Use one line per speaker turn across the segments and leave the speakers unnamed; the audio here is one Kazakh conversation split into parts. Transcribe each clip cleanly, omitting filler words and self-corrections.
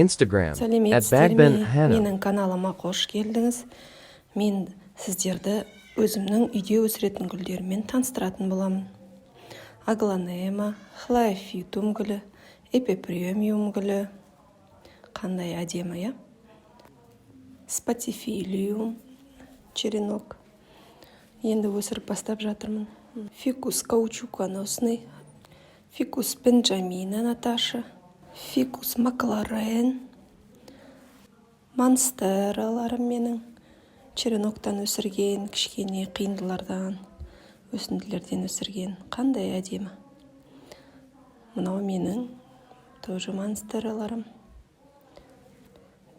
Instagram at
Сәлеметсіздер
Bagben
ме?
Hanum.
Менің каналыма қош келдіңіз. Мен сіздерді өзімнің үйде өсіретін гүлдеріммен таныстыратын боламын. Аглонема, хлорофитум гүлі, эпипремиум гүлі. Қандай әдемі, иә? Спатифилиум, черенок. Енді өсіріп бастап жатырмын. Фикус каучуконосный, фикус бенджамина Наташа, фикус Макларен, монстераларым менің череноктан өсірген, кішкене қиындылардан, өсінділерден өсірген. Қандай әдемі. Мынау менің тоже монстераларым.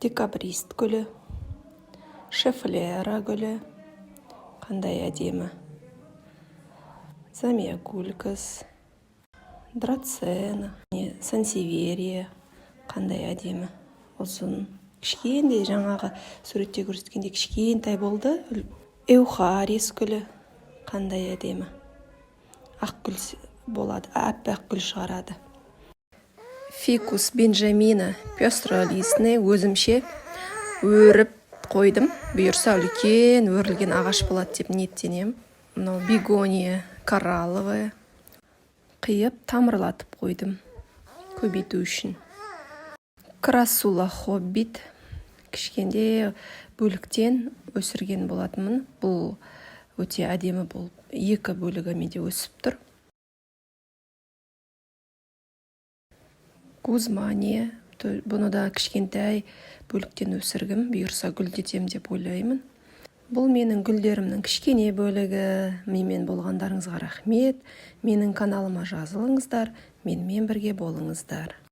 Декабрист гүлі, шефлера гүлі, қандай әдемі. Замиокулькас, драцена, сансеверия, қандай әдемі. Ұзын, кішкентай, жаңағы суретте көрсеткендей кішкентай болды. Эухарис гүлі, қандай әдемі. Ақ гүл болады, аппақ гүл шығарады. Фикус бенджамина пестролистный, өзімше өріп қойдым. Бұйырса, үлкен өрілген ағаш болады деп ниеттенемін. Мынау бегония коралловая, қиып тамырлатып қойдым көбейту үшін. Красула хоббит, кішкентай бөліктен өсірген болатынмын. Бұл өте әдемі болып екі бөлігі менде өсіп тұр. Гузмания, бұны да кішкентай бөліктен өсіргім, бұйырса, гүлдетем деп ойлаймын. Бұл менің гүлдерімнің кішкене бөлігі. Менімен болғандарыңызға рахмет. Менің каналыма жазылыңыздар, менімен бірге болыңыздар.